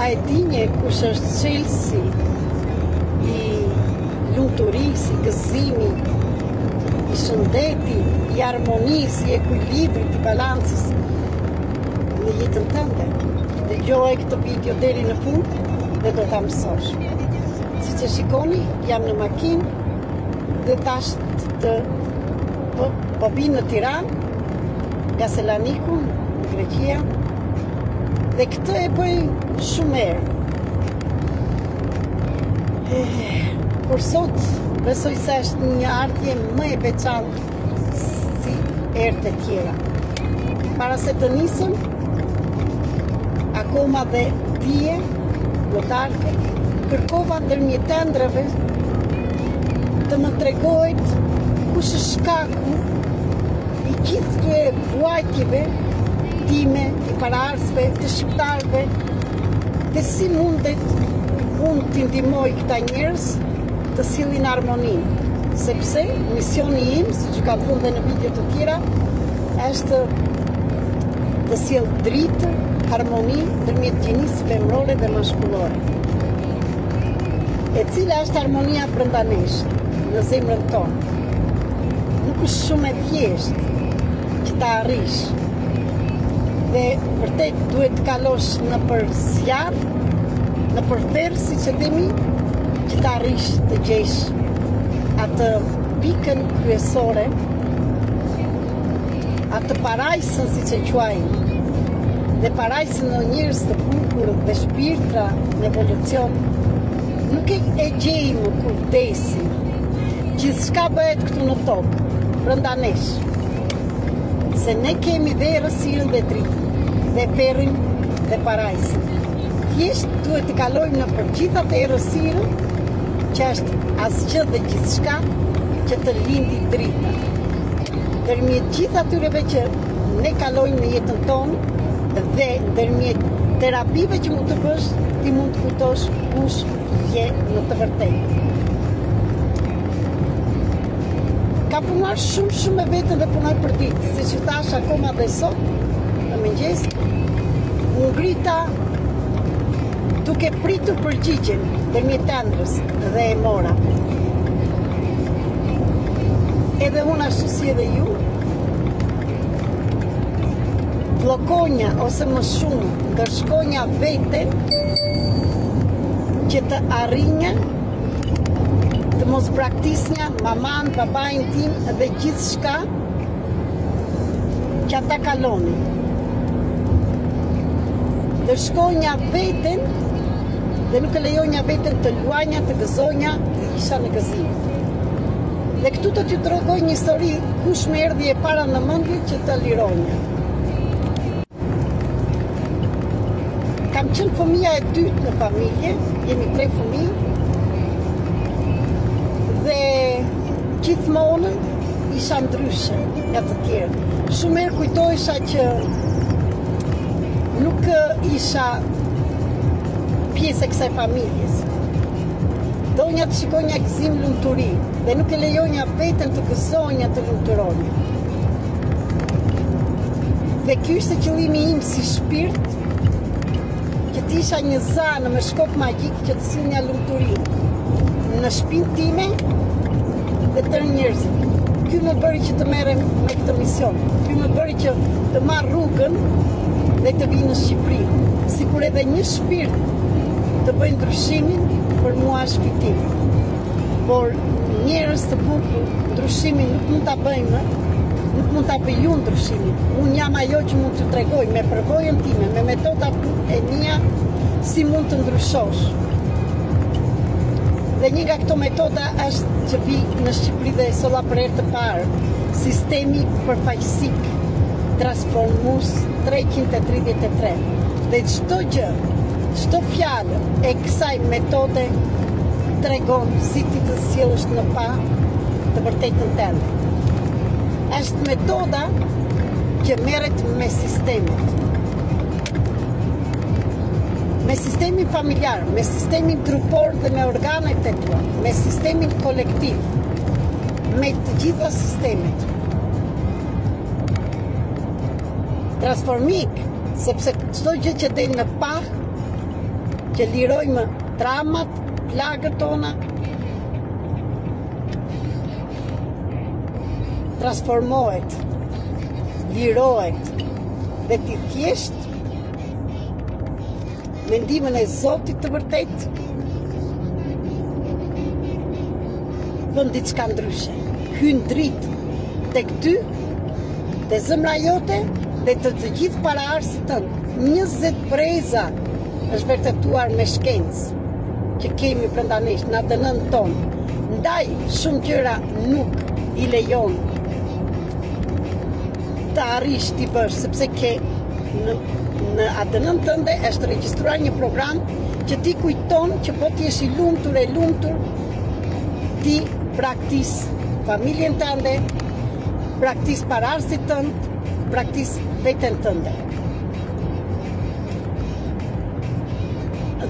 A e dini kush është çelësi i lumturisë, i gëzimit, i shëndetit, i harmonisë, i ekuilibrit, i balancës në jetën tënde? Dëgjoje këtë video deri në fund dhe do ta mësosh. Siç e shikoni, jam në makinë dhe tash të po, po vij në Tiranë nga Selaniku, në Greqia dhe këtë e bëj shumë herë. Eh, por sot besoj se është një ardhje më e veçantë si herët e tjera. Para se të nisem, akoma dhe dje në darkë, kërkova ndërmjet ëndrrave të më tregohet kush është shkaku i gjithë këtyre vuajtjeve time, i paraardhësve, të shqiptarëve, dhe si mundet unë t'i ndihmoj këta njerëz të sjellin harmoninë, sepse misioni im, siç ju kam thënë dhe në video të tjera, është të sjell dritë, harmoni ndërmjet gjinisë femërore dhe mashkullore. E cila është harmonia brenda nesh, në zemrën tonë. Nuk është shumë e thjeshtë që ta arrish. Dhe vërtet duhet të kalosh nëpër zjarr, nëpër ferr, siç e themi, që të arrish të gjesh atë pikën kryesore, atë parajsën siç e quajnë, dhe parajsën o njerëz të bukur dhe shpirtra në evolucion, nuk e, e gjejmë kur vdesim. Gjithçka bëhet këtu në tokë, brenda nesh. Se ne kemi dhe errësirën dhe dritën, dhe ferrin dhe parajsën. Thjesht duhet të kalojmë nëpër gjithë atë errësirën që është asgjë dhe gjithçka që të lindi drita. Ndërmjet gjithë atyreve që ne kalojmë në jetën tonë dhe ndërmjet terapive që mund të bësh, ti mund të kujtosh kush je në të vërtetë. Kam punuar shumë shumë me veten dhe punoj për ditë, siç ju thashë akoma dhe sot në mëngjes, u ngrita duke pritur përgjigjen ndërmjet ëndrrës dhe e mora. Edhe unë ashtu si edhe ju, bllokonja ose më shumë ndëshkonja veten që të arrinja të mos braktisnja maman, babain tim dhe gjithçka që ata kalonin. Ndëshkonja veten dhe nuk e lejonja veten të luanja, të gëzonja, të isha në gëzim. Dhe këtu do t'ju tregoj një histori kush më erdhi e para në mendje që të lironja. Kam qenë fëmija e dytë në familje, jemi tre fëmijë. Dhe gjithmonë isha ndryshe nga të tjerë. Shumë herë kujtohesha që nuk isha pjesë e kësaj familjes. Donja të shikonja gëzim lumturi dhe nuk e lejonja veten të gëzonja të lumturonja. Dhe ky ishte qëllimi im si shpirt, që të isha një zanë me shkop magjik që të sillnja lumturinë në shpinë time dhe tërë njerëzit. Ky më bëri që të merrem me këtë mision. Ky më bëri që të marr rrugën dhe të vij në Shqipëri. Sikur edhe një shpirt të bëjë ndryshimin, për mua është fitim. Por njerëz të bukur, ndryshimin nuk mund ta bëjmë, nuk mund ta bëj unë ndryshimin. Unë jam ajo që mund t'ju tregoj me përvojën time, me metodat e mia si mund të ndryshosh. Dhe një nga këto metoda është që vij në Shqipëri dhe e solla për herë të parë, sistemi përfaqësik transformues 333. Dhe çdo gjë, çdo fjalë e kësaj metode tregon si ti të sjellësh në pah të vërtetën tënde. Është metoda që merret me sistemet. Me sistemin familjar, me sistemin trupor dhe me organet e tua, me sistemin kolektiv, me të gjitha sistemet. Transformik, sepse çdo gjë që del në pah. Që lirojmë traumat, plagët tona, transformohet, lirohet dhe ti thjesht me ndihmën e Zotit të vërtetë bën diçka ndryshe. Hyn dritë tek ty, te zemra jote dhe te të gjithë paraardhësit tënd. 20 breza është vërtetuar me shkencë që kemi brenda nesh në ADN-në tonë. Ndaj shumë gjëra nuk i lejon të arrish t'i bësh, sepse ke në, në ADN-në tënde është regjistruar një program që ti kujton që po të jesh i lumtur e lumtur, ti braktis familjen tënde, braktis paraardhësit tënd, braktis veten tënde.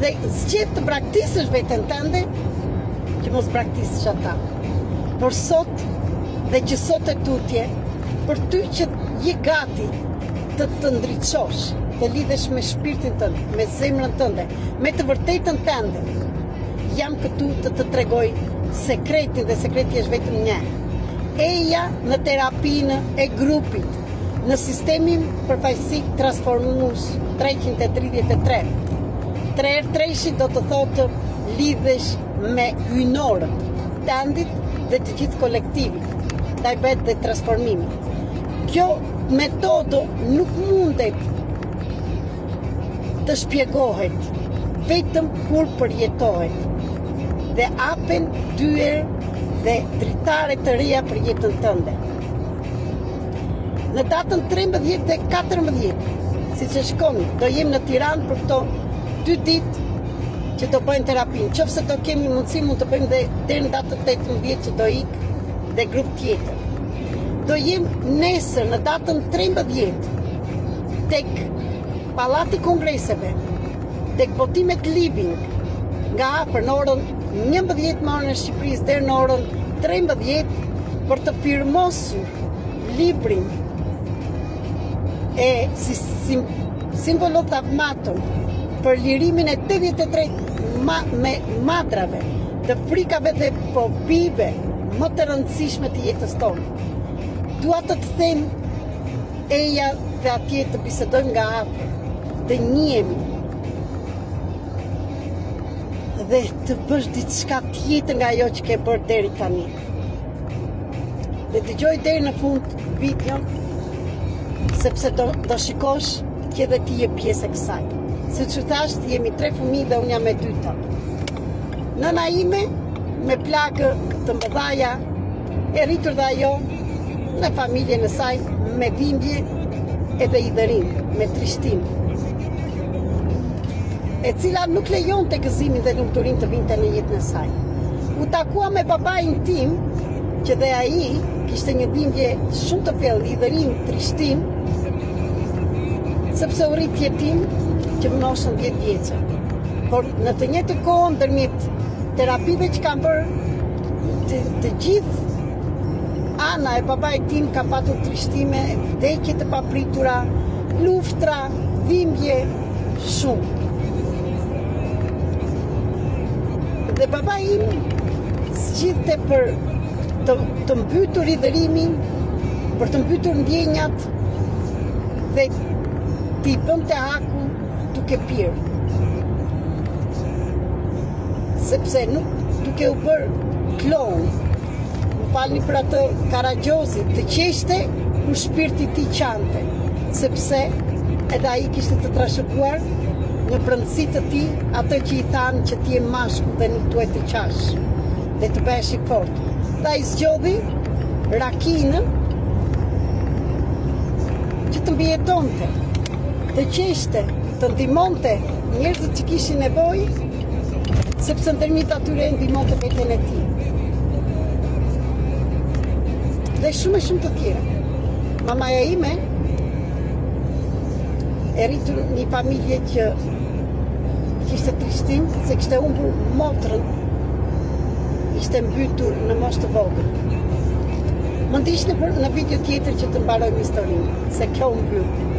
Dhe zgjedh të braktisësh veten tënde, që mos braktisësh ata. Por sot dhe që sot e tutje, për ty që je gati të të ndriçosh, të lidhesh me shpirtin tënd, me zemrën tënde, me të vërtetën tënde. Jam këtu të të tregoj sekretin dhe sekreti është vetëm një. Eja në terapinë e grupit, në sistemin përfaqësik transformues 333. 3 herë treshi do të thotë lidhesh me hyjnorët tëndit dhe të gjithë kolektivit, ndaj bëhet dhe transformimi. Kjo metodë nuk mundet të shpjegohet vetëm kur përjetohet dhe hapen dyer dhe dritare të reja për jetën tënde. Në datën 13 dhe 14, siç e shikoni, do jem në Tiranë për këto dy ditë që do bëjmë terapinë. Qoftë se do kemi mundësi, mund të bëjmë dhe deri në datën 18 që do ik dhe grup tjetër. Do jem nesër në datën 13 tek Pallati i Kongreseve, tek Botimet Living, nga afër në orën 11 me orën e Shqipërisë deri në orën 13 për të firmosur librin e si, si, simbolo tavmaton për lirimin e 83 ma, me matrave të frikave dhe fobive më të rëndësishme të jetës tonë. Dua të të them eja dhe atje të bisedojmë nga afër, të njihemi dhe të bësh diçka tjetër nga ajo që ke bërë deri tani. Dhe dëgjoje deri në fund videon, sepse do, do shikosh që edhe ti je pjesë e kësaj. Siç ju thashë, jemi tre fëmijë dhe unë jam e dyta. Nëna ime me plagë të mëdhaja e rritur dhe ajo në familjen e saj me dhimbje edhe hidhërim, me trishtim, e cila nuk lejonte gëzimin dhe lumturinë të vinte në jetën e saj. U takua me babain tim, që dhe ai kishte një dhimbje shumë të thellë, hidhërim, trishtim, sepse u rrit jetim që në moshën 10 vjeçe. Por në të njëjtën kohë ndërmjet terapive që kam bërë, të, të gjithë ana e babait tim ka patur trishtime, vdekje të papritura, luftra, dhimbje shumë. Dhe babai im zgjidhte për të, të mbytur hidhërimin, për të mbytur ndjenjat dhe t'i bënte hakun duke pirë. Sepse nuk duke u bërë kloun, më falni për atë karagjozi, të qeshte kur shpirti i tij qante, sepse edhe ai kishte të trashëguar në brendësi të tij atë që i thanë që ti je mashkull dhe nuk duhet të qash dhe të bëhesh i fortë. Dhe ai zgjodhi rakinë që të mbijetonte, të qeshte, të ndihmonte njerëzit që kishin nevojë, sepse ndërmjet atyre e ndihmonte veten e tij. Dhe shumë e shumë të tjera. Mamaja ime e rritur në një familje që kishte trishtim se kishte humbur motrën, ishte mbytur në moshë të vogël. Më ndiqni për në video tjetër që të mbarojmë historinë, se kjo u mbyll.